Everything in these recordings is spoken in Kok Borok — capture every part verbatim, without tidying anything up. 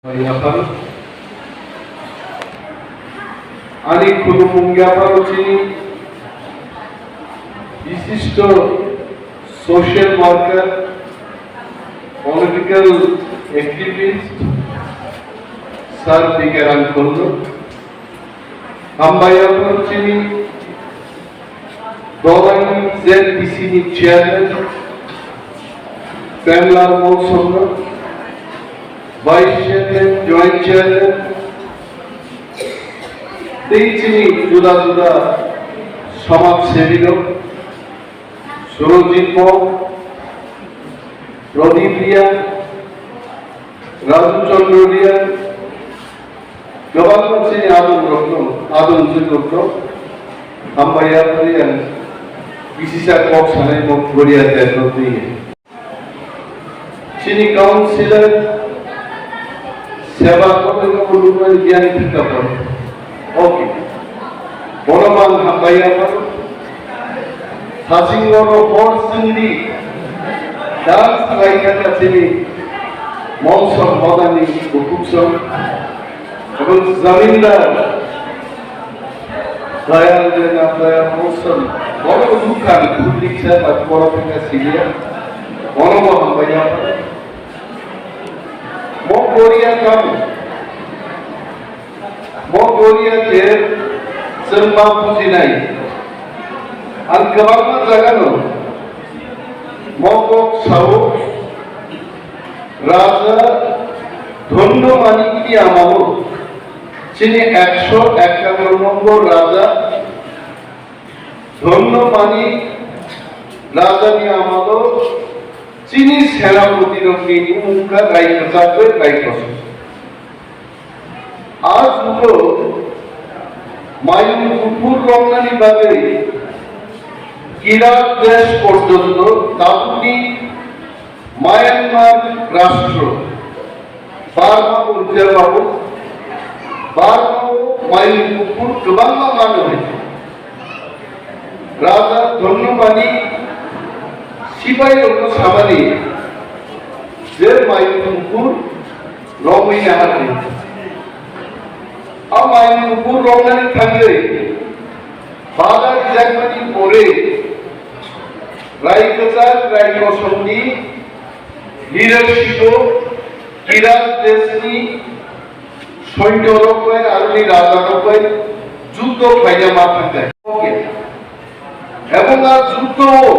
Yaphar. Ani khulumung yapharo chini bishisto social worker, political activist, Sir P K Rangkholo. Hambai yapharo chini Dolani Z P C ni chairman, Premlal Monsong, vice chairman, joint chairman, tei chini juda juda samaj sebi rok, Surojit Mok, Pradip Riya, Raju Chandra Riya, kwbangma chini adong rok no, adong jwk rok no, hambai yaphari ang bisisa kok sanai mok goria terno twi. Chini councillor seba kono no lukmani biyang thikapon. Okay. Bono bang hambai yapharo. Sasing bono hor singdi. Dance khlai kha chini Monsong hodani bukhuk song. Ebong zamindar Dayal Rena, Dayal Monsong. Bono bukhan public servant, bono thangka siliya. Bono bo hambai yapharo. Mo Korea kamu. Mo Korea je chwng ma bujinai. Ang kwbangma jagano mo kok sao, Raja Dhondomani ni amalo chini ekso ekanno nombor Raja Dhondomani Raja ni amalo chini senapoti rokni bumung kha Rai Kwchak bai Rai Kosok. A jugo mayung kuphur romnani bagwi Kirat desh porjonto tabukni Myanmar rastro Burma bo rwjak babu, Burma o mayung kuphur kwbangma mano hai. Raja Dhondomani sipai rokno samani je mayung kuphur romwi nahardi. A mayung kuphur romnani thangwi bada rijakmani pore Rai Kwchak Rai Kosokni leadership o Kirat deshni soinyo rok bai aroni raja rok bai juddo khlaina ma thangkha. Ebong a juddo o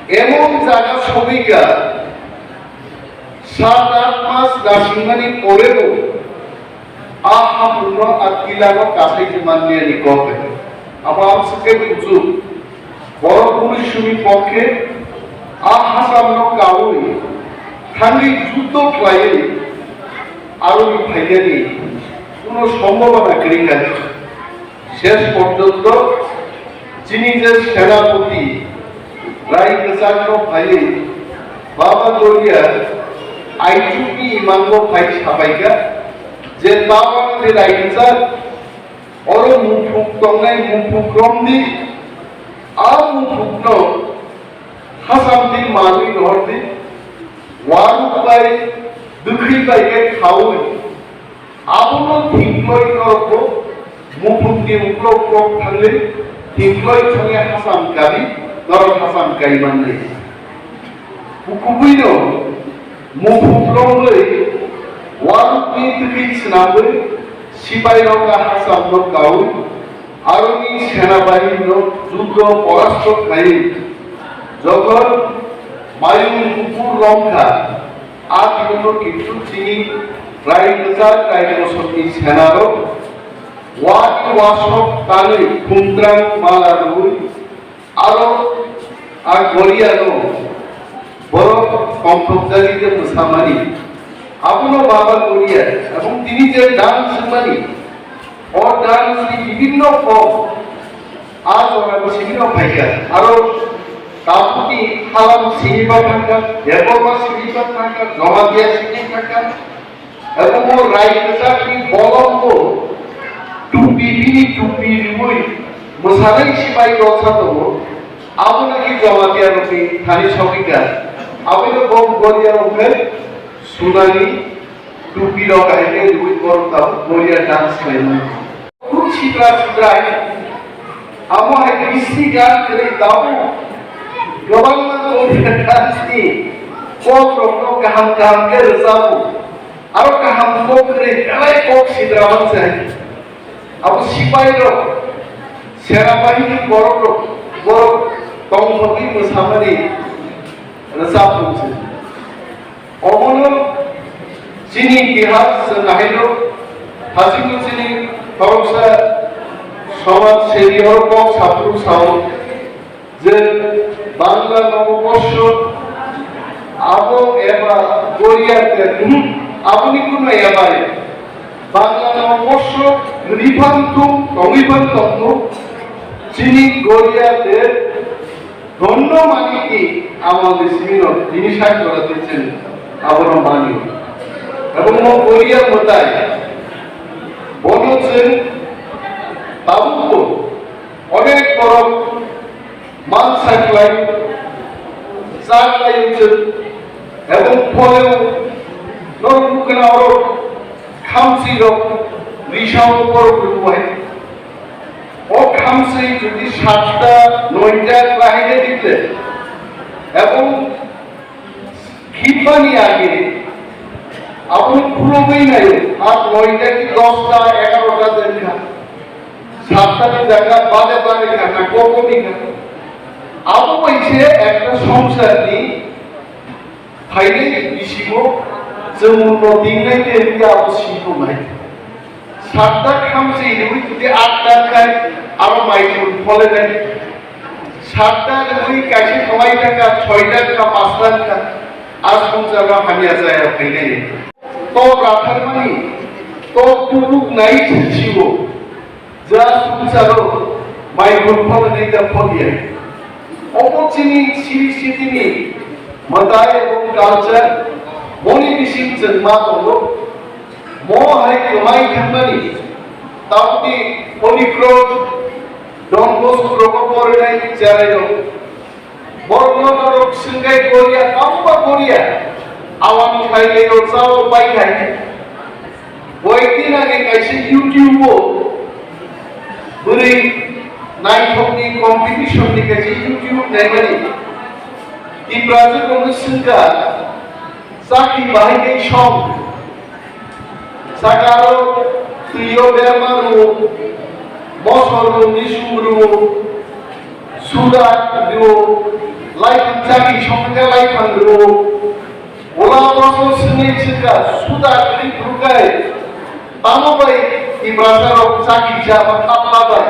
emon jaga sogwikha, sat aat mas nasingmani porebo a haphurno a tilano kasai se manliya ni kok hai. Abo ang swkhe kuchuk. Borok police sumi pokhe a hasamno kaui thangwi juddo khlaiwi aroni phainani kuno sombhabona kwrwi kha. Ses porjonto chini je senapoti Rai Kwchakno phaiwi Baba Doria Aichukni imangno phai sabaikha je tabukni Rai Kwchak oro muphuk tongnai muphuk romdi, a muphukno hasamdi manwi rohordi, waruk bai, dwkhwi bai khe khaui, abono thingkloi norokbo muphukni uklok uklok thangwi, thingkloi thangwi hasam kari, norok hasam kai mannai. Bukubuino muphuk romwi, warukni twkwi swnamwi, sipairok a hasamno kaui, aroni senabahinino juddo porasto khlaiwi, jokhon mayung kuphur romkha, a twilono kintu chini Rai Kwchak Rai Kosokni senarok wani wasok tanwi khumtrang mala rwui, aro a goriano borok tongthokjagwi khe mwsamani. Abono Baba Goria ebong tini je dance swngmani, o dance ni bibinno form a jorani simi rok phaikha. Aro tabukni halam simi ba thangkha, Debbarma simi ba thangkha, Jamatia simi thangkha. Abo mo Rai Kwchakni bolongo tupi bini tupi riui mwsanai sipai rok sa tongo. Abo naki Jamatia rokni thani sogwikha. Abono bo Goria rok khe sunani Rok hai khe rwui borok tabuk Goria dance khlaimani. Khub sitra sitra hai. Amo hai bisi gan kwrwi tabuk kwbangma Goria dance ni kok rokno kaham kaham khe rwchabo. Aro kaham kok kwrwi belai kok sitra manse hai. Abo sipai rok, senabahini borok rok, borok tongthokgwi mwsamani rwchapmung se. Omono chini Bihar se nahaino, hachikno chini khoroksa somaj sebi oro kok saphuru sao je Bangla Noboborsho abo eba Goria ter, hmm, aboni kuno eba ya. Bangla Noboborsho riphan tung, tongwi phan tongno, chini Goria ter Dhonno maniki amoni simino tini sak jora twichwng abono mani. Ebong mo Goria mwtai bono chwng tabukbo onek borok mansa khlai cha khlai chwng ebong phole norok bukana oro khamsi rok risao borok rwbai. O khamswi jodi satta noita bahai de ditle, ebong khibani age, aboni khulogwi nayo, ar noita ki dosta, egarota denkha, satta ni jaga bade bade khana, kokomi khana. Abo bai se ekta songsar ni Phainai bisingo chwng no tingnai khe wngya abo siko nai. Satta khamsi rwi twi atta khai aro mai thun phole nai. Satta rwi kaisa khwlai thangkha, choi thangkha, pas thangkha. Aswng jaga hamya jaya phainai. To ratharmani, to kubuk nai sisiwo. Ja sumsaro mai rok phano nai da phobia. Omo chini siri sitini mwtai ebong culture moni bising chwng ma tongo. Mo hai kwmai thangmani tamni Holy Cross, Don Bosco rogo porinai cherai rok. Borokno norok swngkhe Goria, tamo ba Goria? Awang khailai rok chao pai khai. Boiktin age kaisa YouTube o bwrwi naithokni competition ni kaisa YouTube naimani. Tiprajwk rokno swngkha, chakri bahai khe song. Sakaro twiyo berma rwo, mosor rwo, nisung rwo, suda rwo, laiphang chari songkha laiphang rwo. Ola mosor swnwi swngkha, suda kwrwi phrukai, tamo bai Tiprasa rok chakri chama thapla bai.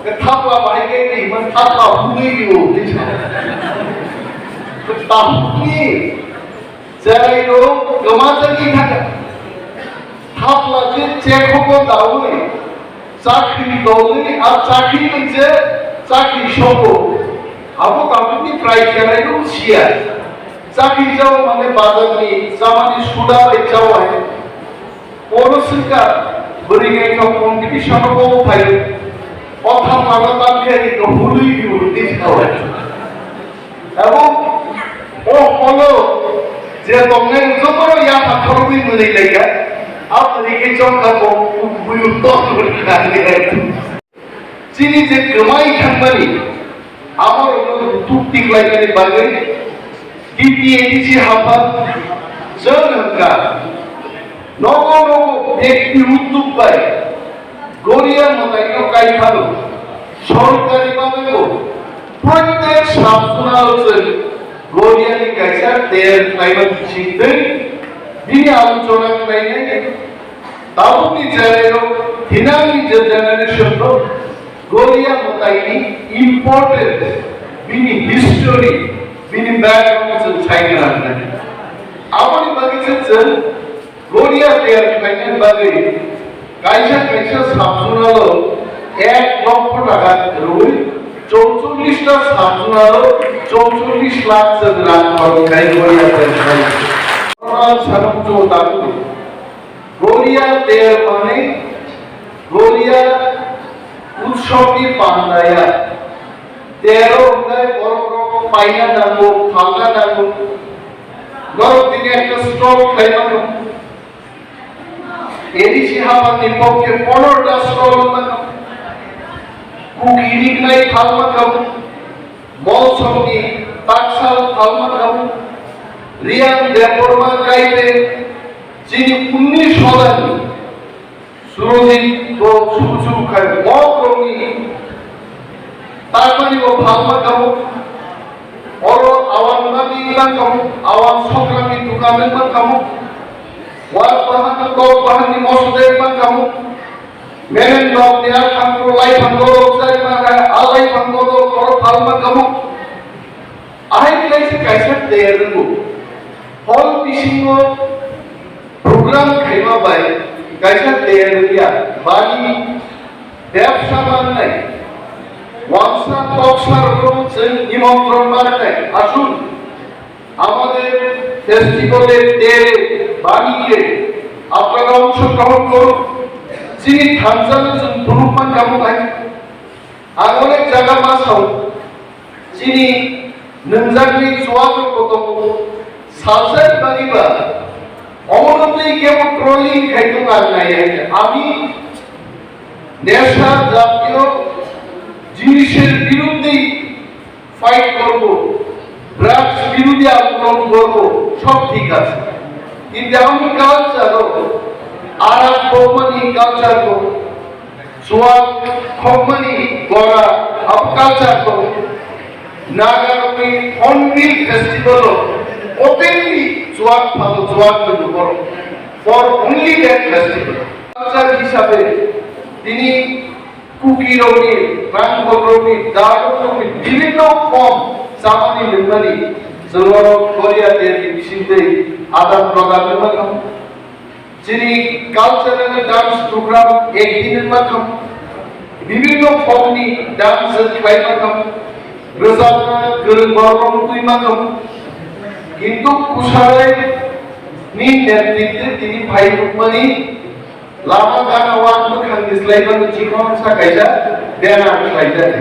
Thapla bai khe ni man thapla hwnwi rwo. Tahukni Cherai rok kwma jagwi thangkha. Thapla je chekhogo daui, chakri dolwi, a chakri bai je chakri sogo. Abo tabukni prai cherai rok siya. Chakri jao mane bazar ni chamani suda bai jao hai. Oro swngkha bwrwi naithok competition o bo phai. O thapla no tam khe ni hului di hului di jao hai. Abo o holo je tongnai jotono yapha khorokwi mwnwi laikha, aboni khe chongkha bo buyu tong rwkha. Chini je kwmai thangmani, aborokno rutuk tiklainani bagwi T T A D C hapha chwng hwnkha. Nogo nogo bekti uddog bai Goria mwtaino kai phano sorkari bagwibo protek sub-zonal chwng Goriani kaisa ter khlaiba bisingtwi bini alochona khlainai. Tabukni cherairok thinangni je generation rok Goria mwtaini importance, bini history, bini background chwng sai gwnang nai. Aboni bagwi se chwng Goria ter khlainani bagwi kaisa kaisa sub-zonal o ek lokho taka rwui chorchollish ta sub-zonal o chorchollish lakh chwng rang khorok khai Goria ter khlai. Sanam cho tabu. Goria ter mane Goria utsobni pandaya. Tero hwnkhe borok rok paina nango, phalna nango. Norok tini ekta stop khlaimano. A D C hapangni pokhe ponorta stall wngma khamu, Kuki rignai phalma khamu, Molsomni taksal phalma khamu, Riang Debbarma Kaite chini unnish hodani Surojit bo suru suru khai mok rokni takmani bo phalma khamu. Oro awan mani wngma khamu, awan sokrangni dukan wngma khamu. Wak bahan, kok bahanni moso de wngma khamu. Menen nok ni a thangkro lai thangkro rok jai ma kha, a lai thangkro rok oro phalma khamu. Ahai khlai se kaisa ter rwngo. Hol bisingo program khaima bai kaisa ter rwya, bani bebsa mangnai, wangsa toksa rokno chwng nimontron mangnai. Aswk, amader festival-e ter bani khe apnara ongshogrohon korun. Chini thansa-no chwng phunuk man kamo bai. Ang onek jaga ma sao, chini nungjakni chuwak rok bo tongo, salsa ni bagwi ba, omono twi kebo trolling khai tongo ang nai hai khe. Ami nesha jatiyo jinisor biruddhe fight korbo, drugs biruddhe andolon korbo, sob thik ache. Kintu ami culture-o arak bokmani culture-o Chuwak khokmani gora abo culture tongo. Nagarokni Hornbill Festival-o openly chuwak phalo, chuwak nwngo borok. For only that festival. Culture hisabe tini Kukirokni, Rangkholrokni, Darokrokni bibhinno form chamani nwnmani chwng oro Korea terni bisingtwi adan pradan wngma kha. Chini cultural dance program ek din wngma kha, bibhinno form ni dance khlai ma kha, rwchapna kwrwng borok rok twi ma kha, kintu Kusarai ni netritwe tini phai rwkmani lama gana o ang bwkhang ni slai mano chikon sa kaisa banner khlai jak.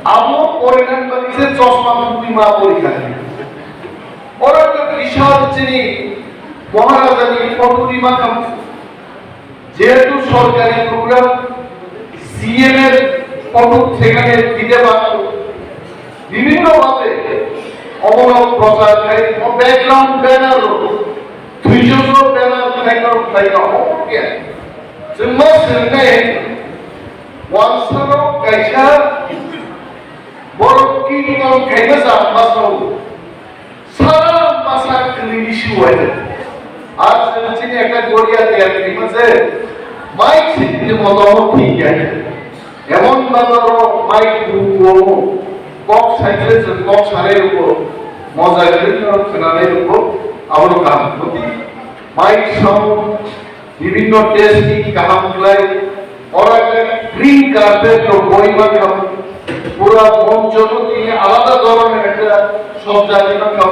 Abo porinan bagwi se chosma twi ma pori kha. Oro to bishal chini Maharajani photo ni makam, jehetu sorkari program, C M er photo sekhane dite parto, bibhinno bhabe omono prochar khai, o background banner rok, thwijojo banner khai rok khai rok, omo khe chwngma swngnai, wansaro kaisa borok kirtan khaima sa masao. Sara masa kwlwini siwai. Ar chwng chini ekta goria tiyar khaima je, mic sitini moto thik ya. Emon baba ro mic bu bo, kok saikle chwng kok sarai rugo, moja kwlwino khwnanai rugo, abono kaham. Mic sound, bibhinno test ni kaham khlai, oro ekta green carpet rok boi mankha, pura moncho no tini alada dhoronor ekta sojai mankha,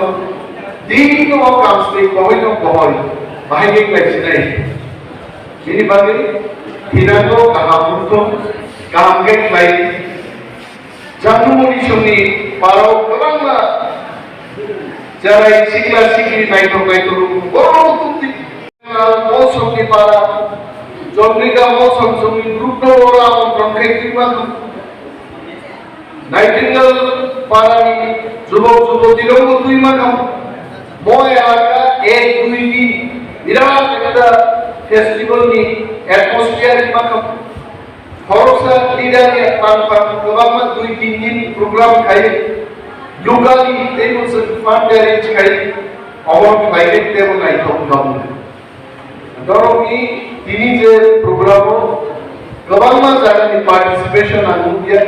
din no kam se kohoi no kohoi, bahai khe khlai sinai. Bini bagwi thinango kaham bukhum, kaham khe khlai. Jangmuni songni parao kwbangma cherai sikla sikli naithok naithok borok tongdi. Molsomni para, Chandrika Molsom songni group no oro amontron khe twima kha. Nightingale parani jubok juboti rokbo twima kha. Mo elaka ek dui din birat ekta festival ni atmosphere twima kha. Khoroksa leader ya pang pang kwbangma dui tin din program khai, locally teibo chwng fund arrange khai, omo khlai khe teibo naithok wngkha. Borokni tini je program o kwbangma jagani participation ang nukya,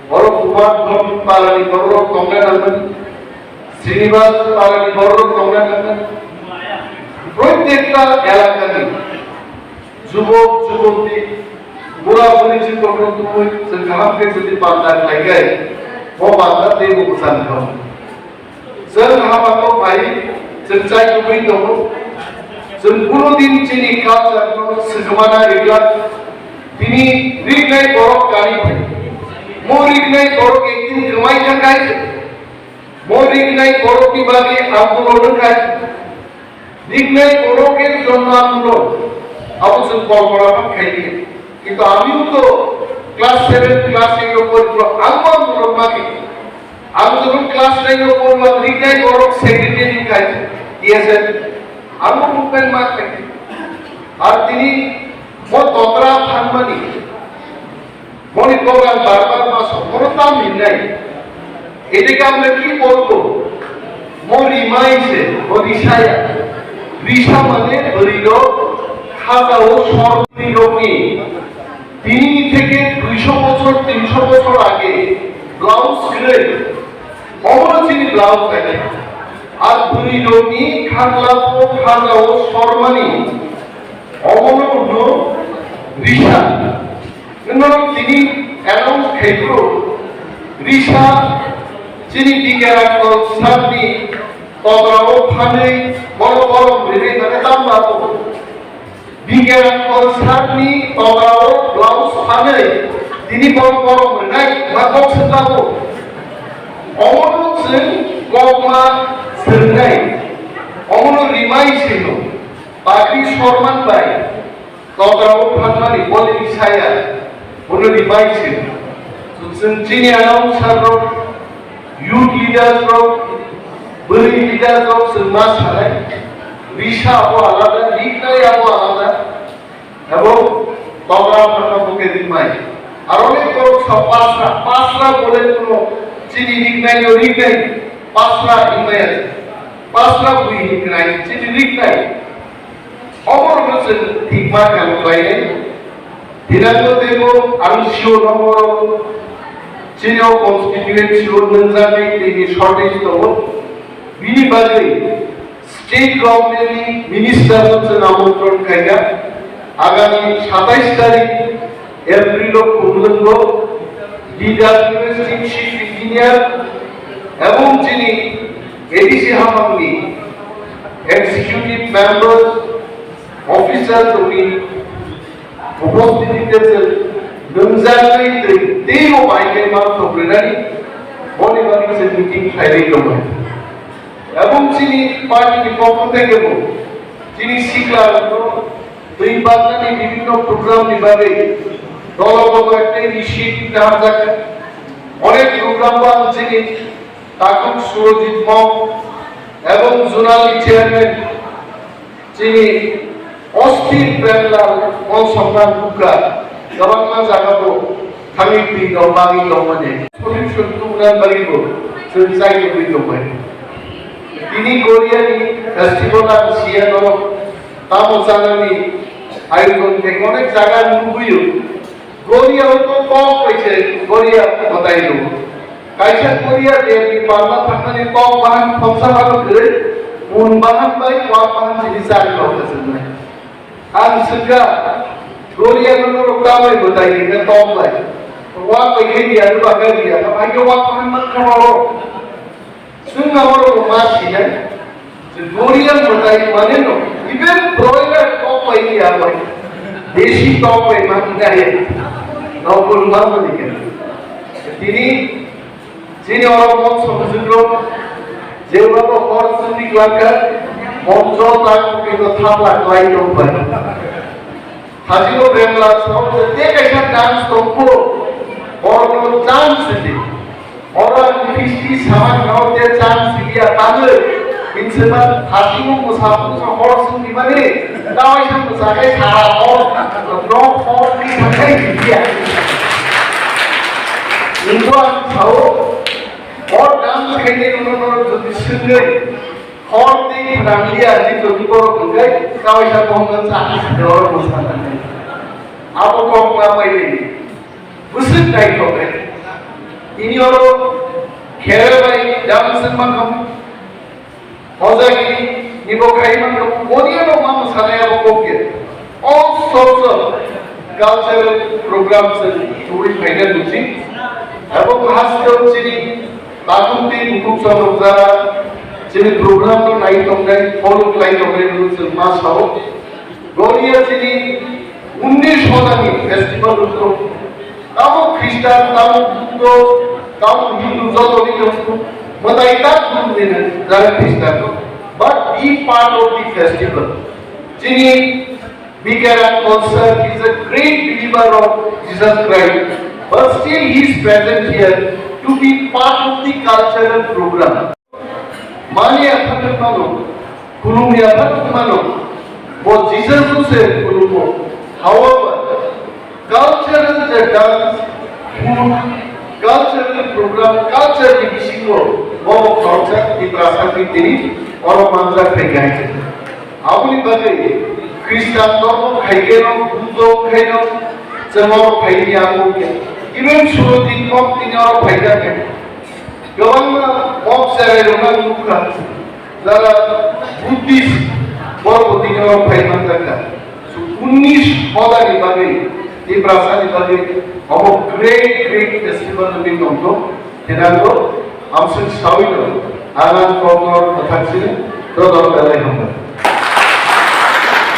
oro Kumar Dhon parani borok tongna nangmani, Srinivas parani borok tongna nangmani, protekta elakani Jubok, jubokti, bura buri chwng kokrok tubui, chwng kaham khe jodi banda khlai khe, bo banda teibo bwsang thang. Chwng hama kok bai, chwng chai tubui tongo. Chwng kunu din chini culture no swkmana rikla. Tini riknai borok kani phai. Mo riknai borok ekdin kwmai thang khai. Mo riknai borok ni bagwi andolon khai. Riknai borok ke jonno andolon. Abo chwng kolpona khaikhe. Kintu amiu to class seven, class eight o pori phuru ang bo ang borok mani. Ang jokhon class nine o pori ang rignai borok secretary khai T S F. Ang bo movement ma khai. Ar tini bo totra phanmani. Boni kok ang bar bar ma sokoro tam hinnai. Eteke amra ki bolbo? Mo rimai se, mo risaya. Risa mane bwrwi rok khajao sor bwrwi rokni. Tini theke duisho bochor, tinsho bochor age blouse kwrwi. Omono chini blouse age. Ar bwrwi rokni khaglapo khajao sormani. Omono hwno risa. Nwng tini announce khai phuru risa chini Bikera Kol sakni totrao phanwi bono borom rinwi mane tamo abo. Bikera Kol sakni totrao blouse phanwi tini bono borom rinai ma kok swngjabo. Omono chwng kokma swngnai. Omono rimai sino. Pagri sorman bai. Totrao phanmani boni saya, bono rimai se. Chwng chini announcer rok, youth leaders rok, bwrwi leaders rok chwng ma sanai. Risa abo alada, riknai abo alada. Abo totra phanma bo khe rimai. Aro ni borok sa pasra, pasra bole kuno chini riknai no riknai, pasra rimai ase. Pasra bui riknai, chini riknai. Oborokno chwng thikma khe ang khlainai. Dinango teibo ang sio nokoro chini o constituency o nwngjagwi tini shortage tongo. Bini bagwi state government ni minister no chwng amontron khaikha. Agami satais tarik April o khulumgo, D W S Chief Engineer ebong chini A D C haphangni executive members, officer tongwi, upostitite chwng nwngjagwi twi teibo bai khe ma thok rwnani boni bagwi chwng meeting khlaiwi tongo. Ebong chini party ni pokho theke bo chini sikla rokno twi baknani bibhinno program ni bagwi dolo dolo ekta initiative naharjak. Onek program bo ang chini takhuk Surojit Mok ebong zonal ni chairman chini Osthir Premlal Mol Somran Bukha kwbangma jaga bo thangwi twi rok bagwi tongmani solution tubuna bagwi bo chwng chai tongwi tongmani. Tini Goria ni festival ang siya norok tamo chanani ayojon khe onek jaga nugwiyo. Goria o to kok bai se Goria batai do. Kaisa Goria de ni parma thangmani kok bahan khomsa hano kwrwi, mun bahan bai wak bahan sini chari rok khasuknai. Ang swngkha, Goria no norok tamai mwtai ni khe tong lai. Wak bai khe dia, ruba khe dia, kha bai khe wak bai man kha oro. Swngna oro ma sinai. Goria mwtai mane no, even broiler kok bai dia bai. Desi kok bai man kha ya. Nokol ma mani khe. Tini Chini oro mokso bwswk rok jebabo hor chwngni kwlangkha, moncho tak pokito thapla kwlai tongbai. Hajino Premlal saho je tei kaisa dance tongkho, borokno chance di. Oro ang fisti saman khao je chance diya tangwi. Hinsema hajino mwsapung sa hor chwngni mani, tawai sa mwsakai sara hor, nok hor ni thakai diya. Nungbo ang sao, O dam khainai uno no jodi swngwi hor tei phrang liya ni jodi borok hwnkhe kaisa bongno cha dor bwsa nangkhe. Abo kok ma pai nai. Bwswk naithok khe. Tini oro khere bai dam swngma khamu. Hojagini nibo khai mangkha, boni ano ma mwsanai abo kok ya. All sorts of cultural programs tubui phaina nukjik. Abo haste chini tatung tei bukhuk chonok jara chini program no nai tongnai, follow khlai tongnai, chwng ma sao. Goria chini unnish hodani festival rok tamo Christian, tamo Buddho, tamo Hindu, joto ni tong. Mwtai tak bumni jara Christian. But be part of the festival. Chini Speaker and concert is a great believer of Jesus Christ, but still he is present here to be part of the cultural program. Mani aphan mano, khulumni aphan mano, bo Jesus no se khulumo. However, cultural the dance, food, cultural program, culture ni bisingo bo bo khoroksa Tiprasa ni tini oro manjak phai gai. Aboni bagwi Khristan dhormo khaikeno, Buddho khaino, chwng oro phaini abo khe. Even Surutin mok tini oro phaijak khe. Kwbangma mok cherai rokno nukha, jara Buddhist borok bo tini oro phai manjak kha. So, unnish hodani bagwi, Tiprasani bagwi, obo great, great festival wngwi tongkho. Tei ang bo amswk saui no, ang ang kokno kwthang sini, dodor belai hambai.